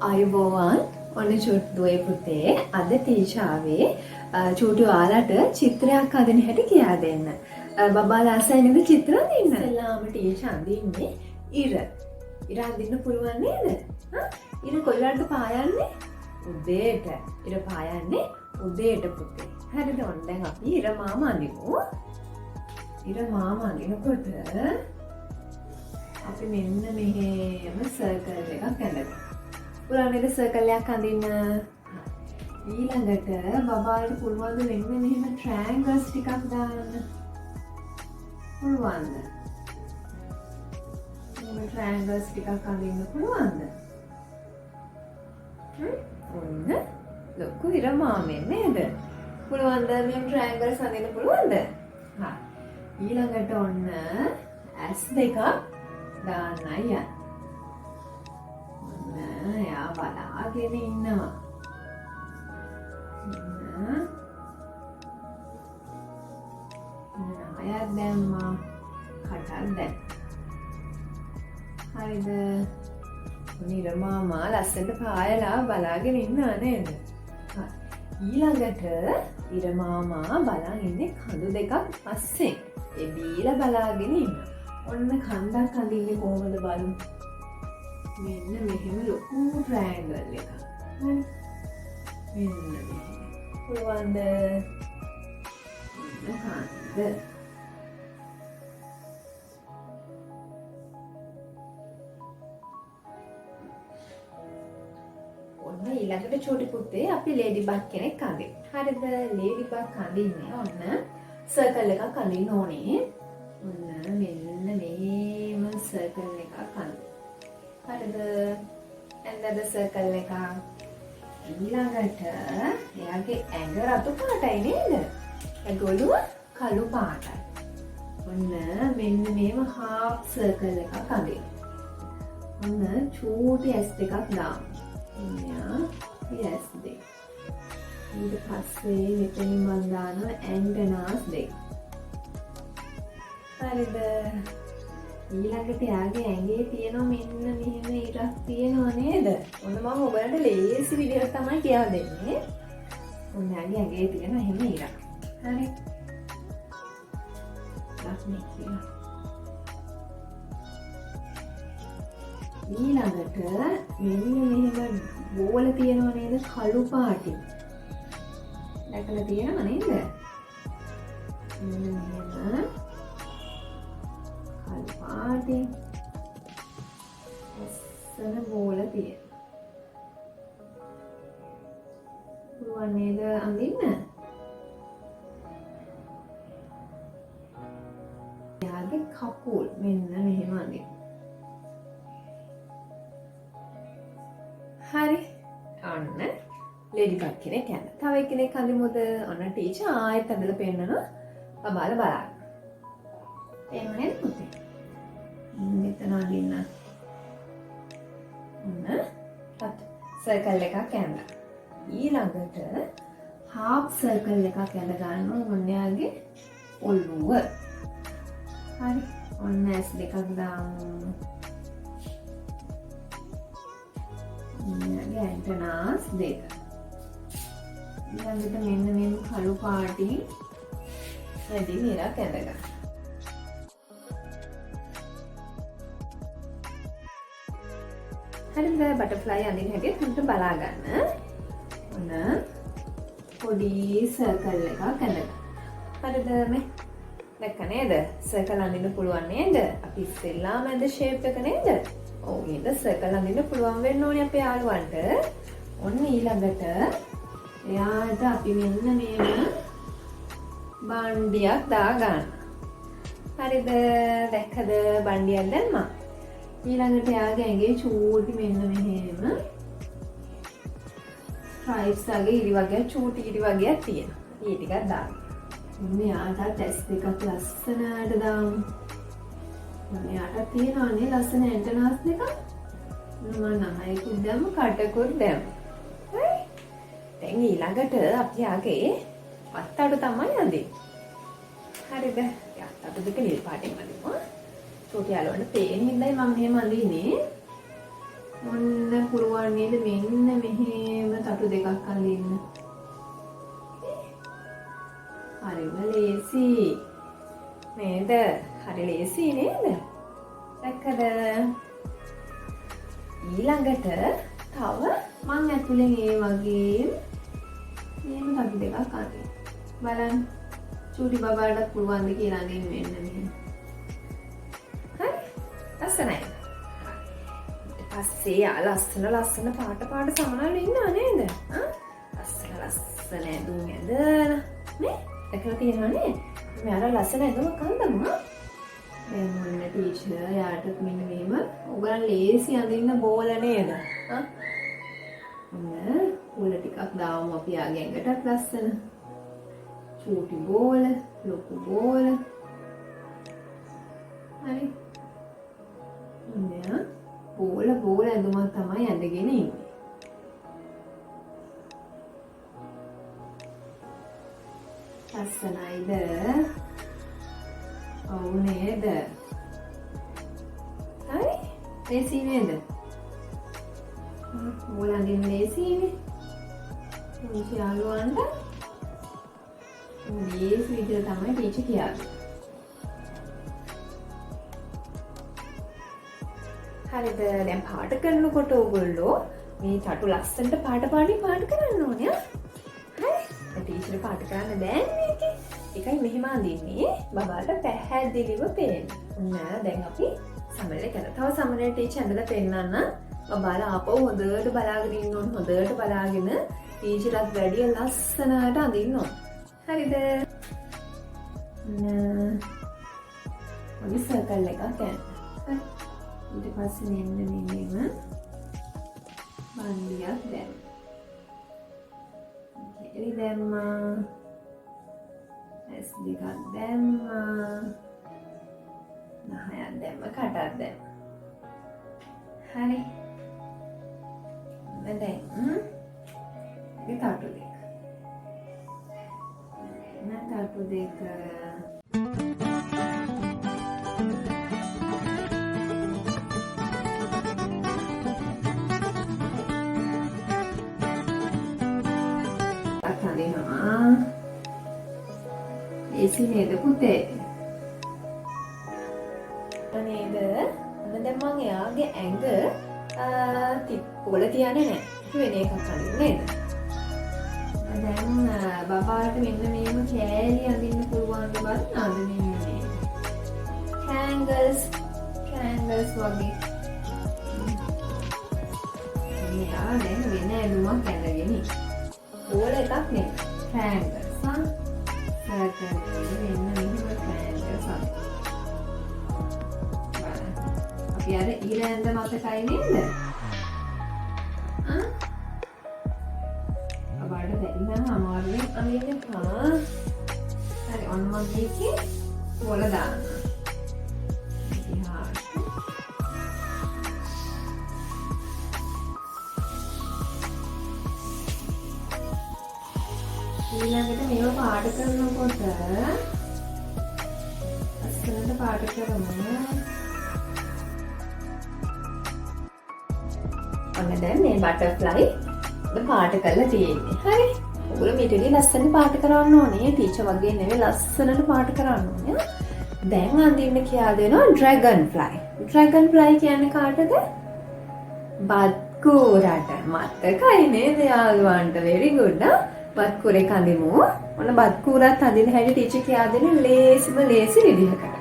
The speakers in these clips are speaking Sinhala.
ආයුබෝවන්. ඔන්න චුට්ටුවේ පුතේ, අද ටීචර් ආවේ චූටි ඔයාලට චිත්‍රයක් අඳින හැටි කියා දෙන්න. බබාලා ආසයි නේද චිත්‍ර අඳින්න? ඉස්සෙල්ලාම ටීචර් අඳින්නේ ඉර. ඉර අඳින්න පුළුවන් නේද? හා? ඉර කොයි වෙලාවටද පායන්නේ? උදේට. ඉර පායන්නේ උදේට පුතේ. හරිද? ඔන්න දැන් අපි ඉර මාම අඳිමු. ඉර මාම අඳිනකොට අපි මෙන්න මෙහෙම සර්කල් එකක් ඇඳගමු. පුළුවන් නේද සර්කල් එකක් අඳින්න? ඊළඟට බබාට පුළුවන් ද මෙන්න මෙහෙම ට්‍රයැන්ගල්ස් ටිකක් දාන්න? පුළුවන්ද? මෙහෙම ට්‍රයැන්ගල්ස් ටිකක් අඳින්න පුළුවන්ද? ඔන්න ලොකු ඉර මාමෙන් නේද? පුළුවන්ද මෙහෙම ට්‍රයැන්ගල්ස් අඳින්න පුළුවන්ද? හරි. ඊළඟට ඔන්න ඇස් දෙකක් දාන්නයි යන්නේ. ඔන්න එයා බලාගෙන ඉන්නවා. ඔන්න නහයක් දැම්මා, කටක් දැම්මා. හරිද? ඔන්න ඉර මාමා ලස්සනට පායලා බලාගෙන ඉන්නවා නේද? හරි. ඊළඟට ඉර මාමා බලන් ඉන්නේ කඳු දෙකක් අස්සෙන්. එබීලා බලාගෙන ඉන්නවා. ඔන්න කන්දක් අඳින්නේ කොහොමද බලමු. මෙන්න මෙහෙම ලොකු ට්‍රයැන්ගල් එකක්. හරි. මෙන්න මෙහෙම. පුළුවන්ද? ඔන්න කන්ද. ඔන්න ඊළඟට චූටි පුතේ අපි ලේඩි බග් කෙනෙක් අඳිමු. හරිද? ලේඩි බග් අඳින්නේ ඔන්න සර්කල් එකක් අඳින්න ඕනේ. ඔන්න මෙන්න මෙහෙම සර්කල් එකක් අඳින්න. හරිද? ඇඳද සර්කල් එකක්? ඊළඟට එයාගේ ඇඟ රතු පාටයි නේද? එයාගේ ඔළුව කළු පාටයි. ඔන්න මෙන්න මෙහෙම හාෆ් සර්කල් එකක් අඳින්න. ඔන්න චූටි ඇස් දෙකක් දාමු. ඔන්න එයාගේ ඇස් දෙක. ඊට පස්සේ මෙතනින් මං දානවා ඇන්ටනාස් දෙක. හරිද? ඊළඟට එයාගේ ඇඟේ තියෙනවා මෙන්න මෙහෙම ඉරක් තියෙනවා නේද? ඔන්න මම ඔයගලන්ට ලේසි විදිහට තමයි කියලා දෙන්නේ. ඔන්න එයාගේ ඇඟේ තියෙන එහෙම ඉරක්. හරි. ලක්ෂණ කියලා. ඊළඟට මෙන්න මෙහෙම බෝල තියෙනවා නේද කළු පාටින්. දැකලා තියෙනව නේද? මෙන්න මෙහෙම කළු පාටින් ලස්සන බෝල තියෙනවා. පුළුවන් නේද අඳින්න? එයාගේ කකුල් මෙන්න මෙහෙම අඳින්න. හරි. ඔන්න ලේඩි බග් කෙනෙක් යන. තව එක්කෙනෙක් අඳිමුද? ඔන්න ටීචර් ආයෙත් ඇඳලා පෙන්නනවා. බබාලා බලන්න. පේනව නේද පුතේ? මෙතන අඳින්න. ඔන්න සර්කල් එකක් ඇඳලා. ඊළඟට හාෆ් සර්කල් එකක් ඇඳ ගන්නවා ඔන්න එයාගේ ඔළුව. හරි. ඔන්න ඇස් දෙකක් දාමු. ඔන්න එයාගේ ඇන්ටනාස් දෙක. ඊළඟට මෙන්න මේ කළු පාටින් වැඩි ඉරක් ඇඳ ගන්න. හරිද? බටර්ෆ්ලයි අඳින හැටි හොඳට බලා ගන්න. ඔන්න පොඩි සර්කල් එකක් ඇඳගන්න. හරිද? මේ දැක්ක නේද? සර්කල් අඳින්න පුළුවන් නේද? අපි ඉස්සෙල්ලාම ඇඳ ෂේප් එක නේද? ඔව් නේද? සර්කල් අඳින්න පුළුවන් වෙන්න ඕනේ අපේ යාළුවන්ට. ඔන්න ඊළඟට එයාට අපි මෙන්න මේම බණ්ඩියක් දාගන්න. හරිද? දැක්කද බණ්ඩියක් දැම්මා? ඊළඟට එයාගේ ඇඟේ චූටි මෙන්න මෙහෙම ස්ට්‍රයිප්ස් වගේ ඉරි වගේක් චූටි ඉරි වගේක් තියෙනවා. ඒ ටිකක් දාන්න. ඔන්න එයාටත් ඇස් දෙකක් ලස්සනට දාමු. ඔන්න එයාටත් තියෙනවා නේ ලස්සන ඇන්ටනාස් දෙකක්. ඔන්න මම නහයකුත් දැම්ම කටකුත් දැම්ම. හරි. දැන් ඊළඟට අපි යාගේ අත්තටු තමයි අඳින්නේ. හරිද? අත්තටු දෙක නිල් පාටින් අඳිමු. චූටි යාළුවන්ට පේන හින්දායි මම මෙහෙම අඳින්නේ. ඔන්න පුළුවන් නේද මෙන්න මෙහෙම තටු දෙකක් අඳින්න. හරිම ලේසි නේද? හරි ලේසි නේද? දැක්කද? ඊළඟට තව මං ඇතුලෙන් ඒ වගේම මෙහෙම තටු දෙකක් අඳින්න. බලන්න චූටි බබාටත් පුළුවන්ද කියලා අඳින්න මෙන්න මෙහෙම. හරි? ලස්සනයි. ඊට පස්සේ ආ ලස්සන ලස්සන පාට පාට සමනලු ඉන්නවා නේද? ආ ලස්සන ලස්සන ඇඳුම් ඇඳලා නේ? දැකලා තියෙනවා නේ? අපි මෙයාලා ලස්සන ඇඳුමක් අඳමු. ආ? දැන් ඔන්න ටීචර් යාටත් මෙන්න මෙහෙම ඔයගොල්ලන් ලේසි අඳින්න බෝල නේද? ආ? ඔන්න කුල ටිකක් දාමු අපි යාගේ ඇඟටත් ලස්සන. චූටි බෝල, ලොකු බෝල. හරි. ඔන්න යා බෝල බෝල ඇඳුමක් තමයි ඇඳගෙන ඉන්නේ. ලස්සනයිද? ඔව් නේද? හරි? ලේසි නේද? බෝල අඳින්න ලේසිනේ. පුංචි යාළුවන්ට ලේසි විදිහට තමයි ටීචර් කියන්නේ. හරිද? දැන් පාට කරනකොට ඕගොල්ලෝ මේ තටු ලස්සනට පාට පාටින් පාට කරන්න ඕනේ. ආ? හරි? දැන් ටීචර් පාට කරන්න බෑනේ ඒකේ. ඒකයි මෙහෙම අඳින්නේ. බබාට පැහැදිලිව පේන්න. ඔන්න දැන් අපි සමනල කරා. තව සමනල ටීචර් ඇඳලා පෙන්නන්න. බබාලා ආපහු හොඳට බලාගෙන ඉන්න ඕන. හොඳට බලාගෙන ටීචර්ලත් වැඩිය ලස්සනට අඳින්න ඕන. හරිද? ඔන්න පොඩි සර්කල් එකක් යන්න. හරි. ඊට පස්සේ මෙන්න මෙහෙම බන්දියක් දැම්මා. එලි දැම්මා. ඇස් දෙකක් දැම්මා. නහයක් දැම්ම, කටක් දැම්මා. හරි. ඔන්න දැන් මේ තටු දෙක. මෙන්න තටු දෙක. අඳිනවා. ලේසි නේද පුතේ? නේද? ඔන්න දැන් මං එයාගේ ඇඟ පොළ තියන්නේ නෑ. අපි වෙන එකක් අඳින්න නේද? දැන් බබාට මෙන්න මේම කෑලි අඳින්න පුළුවන්ද බලන්න. අද මෙන්න මේ ට්‍රයැන්ගල්ස් වගේ. මෙයා දැන් වෙන ඇඳුමක් ඇඳගෙන ඉන්නේ. බෝල එකක් නෙමෙයි. ට්‍රයැන්ගල්ස් ආ. සර්කල් වල මෙන්න මෙහෙම ට්‍රයැන්ගල්ස් අඳින්න. බලන්න. අපි අර ඉර ඇඳ මතකයි නේද? ආ? බබාට බැරි නම් අමාරුවෙන් අඳින්න එපා. හරි, ඔන්න මම මේකේ බෝල දාන්නම්. ඉතිහාස. ඊළඟට මේව පාට කරනකොට ලස්සනට පාට කරමු. ඔන්න දැන් මේ බටර්ෆ්ලයි පාට කරලා තියෙන්නේ. හරි. ඔයගොල්ලෝ මීට වඩා ලස්සන පාට කරන්න ඕනේ. ටීචර් වගේ නෙවෙයි ලස්සනට පාට කරන්න ඕනේ. දැන් අඳින්න කියලා දෙනවා ඩ්‍රැගන් ෆ්ලයි. ඩ්‍රැගන් ෆ්ලයි කියන්නේ කාටද? බත්කූරට. මතකයි නේද යාළුවන්ට? වෙරි ගුඩ් ආ. බත්කූරේ අඳිමු. ඔන්න බත්කූරත් අඳින හැටි ටීචර් කියා දෙන ලේසිම ලේසි විදිහකට.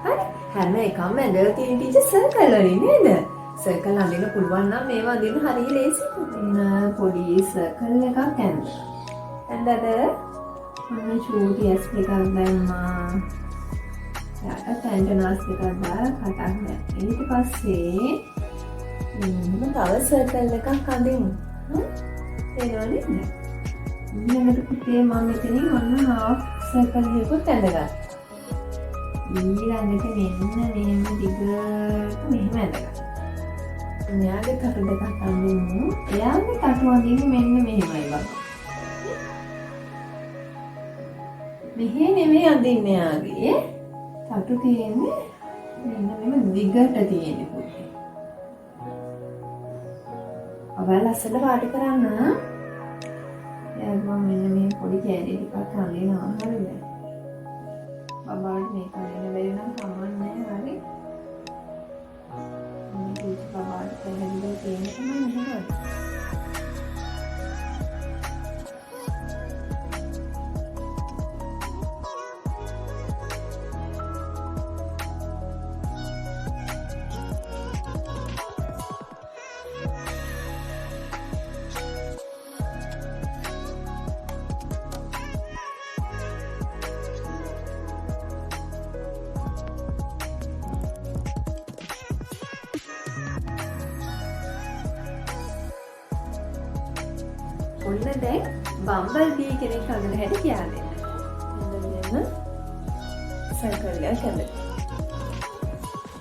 හරි. හැම එකම ඇඳලා තියෙන ටීචර් සර්කල් වලින් නේද? සර්කල් අඳින්න පුළුවන් නම් මේවා අඳින්න හරිය ලේසි. ඔන්න පොඩි සර්කල් එකක් ඇඳලා. ඇඳද? ඔන්න චූටි ඇස් දෙකක් දැම්මා. යාට ඇන්ටනාස් දෙකක් දාලා කටක් දැම්මා. ඊට පස්සේ මෙන්න තව සර්කල් එකක් අඳිමු. හ්ම්? පේනව නේද? ඊළඟට පුතේ මම මෙතනින් ඔන්න හාෆ් සර්කල් එකකුත් ඇඳගත්තා. ඊළඟට මෙන්න මෙහෙම දිගට මෙහෙම ඇඳගත්තා. මෙයාගේ තටු දෙකක් අඳිමු. එයාගේ තටු අඳින්නේ මෙන්න මෙහෙමයි බබා. මෙහෙ නෙමෙයි අඳින්නේ එයාගේ. තටු තියෙන්නේ මෙන්න මෙහෙම දිගට තියෙන්නේ පුතේ. ඔයාලා ලස්සන පාට කරන්න. දැන් මම මෙන්න මේ පොඩි කෑලි ටිකක් අඳිනවා. හරිද? බබාට මේක අඳින්න බැරි නම් කමක් නෑ. හරි. මේ පුංචි බබාට පැහැදිලිව පේන තමයි මෙහෙම. ඔන්න දැන් බම්බල් බී කෙනෙක් අඳින හැටි කියලා දෙන්න. මෙන්න මෙහෙම සර්කල් එකක් ඇඳලා.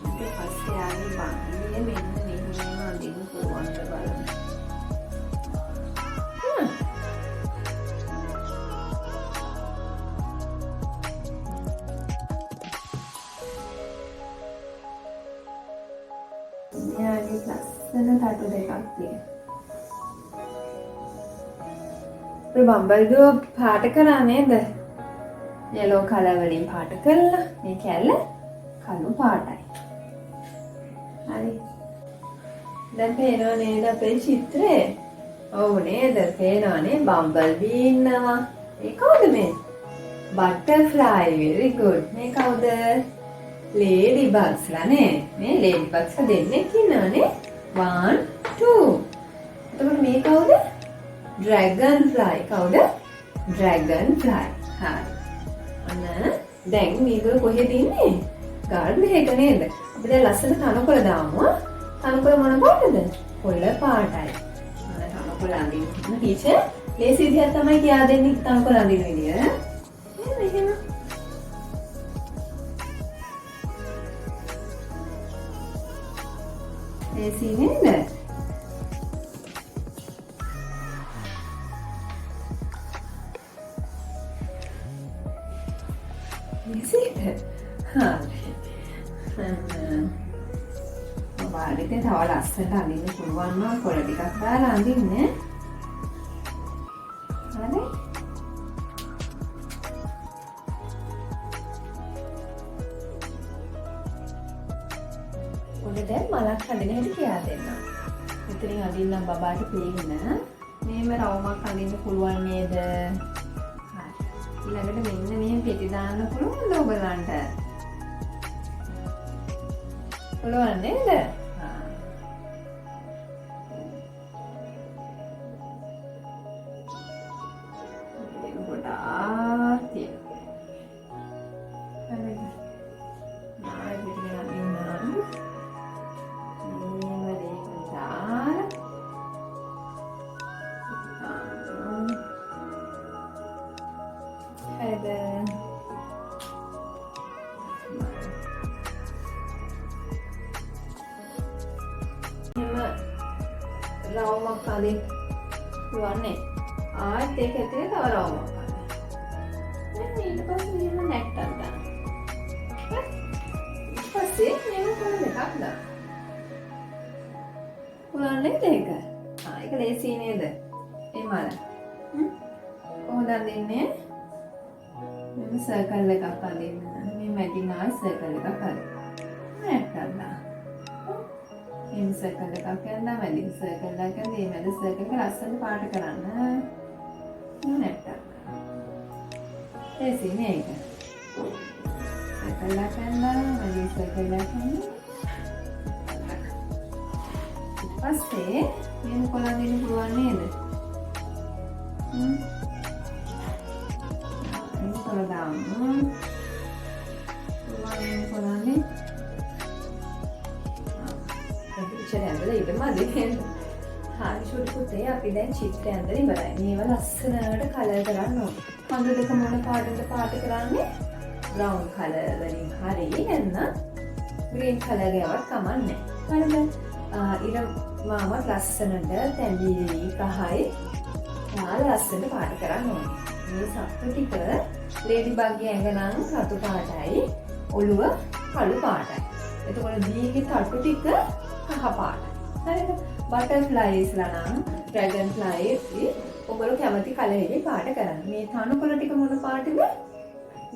ඊට පස්සේ ආයේ බම්බිය මෙන්න මෙහෙම අඳින්න පුළුවන්ද බලමු. මෙයාගේ ලස්සන තටු දෙකක් තියෙනවා. ඔය බම්බල් බීව පාට කරා නේද? යෙලෝ කලර් වලින් පාට කරලා මේ කැල්ල කළු පාටයි. හරි. දැන් පේනව නේද අපේ චිත්‍රේ? ඔව් නේද? පේනවනේ බම්බල් බී ඉන්නවා. ඒ කවුද මේ? බටර්ෆ්ලයි. Very good. මේ කවුද? ලේඩි බග්ස් ලා නේ. මේ ලේඩි බග්ස් ලා දෙන්නෙක් ඉන්නවනේ. 1 2. එතකොට මේ කවුද? Dragonfly. කවුද? Dragonfly. හරි. ඔන්න දැන් මේගොල්ලෝ කොහෙද ඉන්නේ? ගාඩන් එක නේද? අපි දැන් ලස්සන තනකොළ දාමු. තනකොළ මොන පාටද? කොළ පාටයි. ඔන්න තනකොළ අඳින්න. ටීචර් ලේසි විදිහක් තමයි කියා දෙන්නේ තනකොළ අඳින විදිය. එහෙම එහෙම. ලේසි නේද? ලේසිද? හරි. ඔයාලට ඉතින් තව ලස්සනට අඳින්න පුළුවන් නම් කොළ ටිකක් දාලා අඳින්න. හරි. ඔන්න දැන් මලක් අඳින හැටි කියා දෙන්නම්. මෙතනින් අඳින්නම් බබාට පේන්න. මෙහෙම රවුමක් අඳින්න පුළුවන් නේද? හරි. ඊළඟට මෙන්න මෙහෙම පෙති දාන්න පුළුවන්ද ඔයගලන්ට? පුළුවන් නේද? ගොඩාක් තියෙනවා. හරිද? ආයෙ පිටින් අඳින්නම්. මෙහෙම දෙයක් දාලා හරිද? එහෙම රවුමක් අඳින්න පුළුවන් නේ. ආයෙත් ඒක ඇතුලේ තව රවුමක් අඳින්න. දැන් ඊට පස්සේ මෙහෙම නැට්ටක් දාන්න. හරි. ඊට පස්සේ මෙහෙම කොළ දෙකක් දාන්න. පුළුවන් නේද ඒක? ඒක ලේසි නේද? ඒ මල. කොහොමද අඳින්නේ? මෙහෙම සර්කල් එකක් අඳින්න. මේ මැදින් ආයෙ සර්කල් එකක් අඳින්න. නැට්ටක් දාන්න. මෙහෙම සර්කල් එකක් ඇඳලා මැදින් සර්කල් එකක් ඇඳලා මේ මැද සර්කල් එක ලස්සනට පාට කරන්න. නැට්ටක් දාන්න. ලේසි නේ ඒක. සර්කල් එකක් ඇඳලා මැදින් සර්කල් එකක් ඇඳලා ඊට පස්සේ මෙහෙම කොළ අඳින්න පුළුවන් නේද? එහෙම කොළ දාමු. පුළුවන් එහෙම කොළ අඳින්න. ටීචර් ඇඳලා ඉඩ මදි නේද? හරි චූටි පුතේ අපි දැන් චිත්‍රය ඇඳලා ඉවරයි. මේවා ලස්සනට කලර් කරන්න ඕනේ. කඳු දෙක මොන පාටද පාට කරන්නේ? බ්‍රවුන් කලර් වලින් හරි නැත්නම් ග්‍රීන් කලර් ගාවත් කමක් නැහැ. හරිද? ඉර මාමත් ලස්සනට තැඹිලි කහයි දාලා ලස්සනට පාට කරන්න ඕනේ. මේ සත්තු ටික ලේඩි බග්ගේ ඇඟ නම් රතු පාටයි, ඔළුව කළු පාටයි. එතකොට බීගේ තටු ටික කහ පාටයි. හරිද? බටර්ෆ්ලයිස් ලා නම් ඩ්‍රැගන් ෆ්ලයි, ඔයගොල්ලෝ කැමති කලර් එකේ පාට කරන්න. මේ තණකොළ ටික මොන පාටද?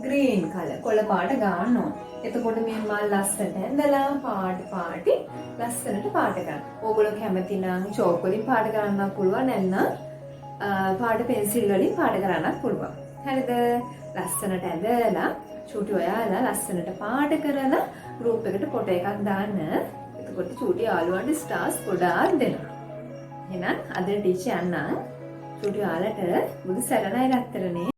ග්‍රීන් කලර්, කොළ පාට ගන්න ඕන. එතකොට මේ මල් ලස්සනට ඇඳලා පාට පාටි ලස්සනට පාට කරන්න. ඕගොල්ලෝ කැමති නම් චෝක් වලින් පාට කරන්නත් පුළුවන්, නැත්නම් පාට පෙන්සිල් වලින් පාට කරන්නත් පුළුවන්. හරිද? ලස්සනට ඇඳලා චූටි ඔයාලා ලස්සනට පාට කරලා ගෲප් එකට ෆොටෝ එකක් දාන්න. එතකොට චූටි යාළුවන්ට ස්ටාර්ස් ගොඩාක් දෙනවා. එහෙනම් අද ටීචර් යන්නම්. චූටි ඔයාලට බුදු සරණයි රත්තරනේ.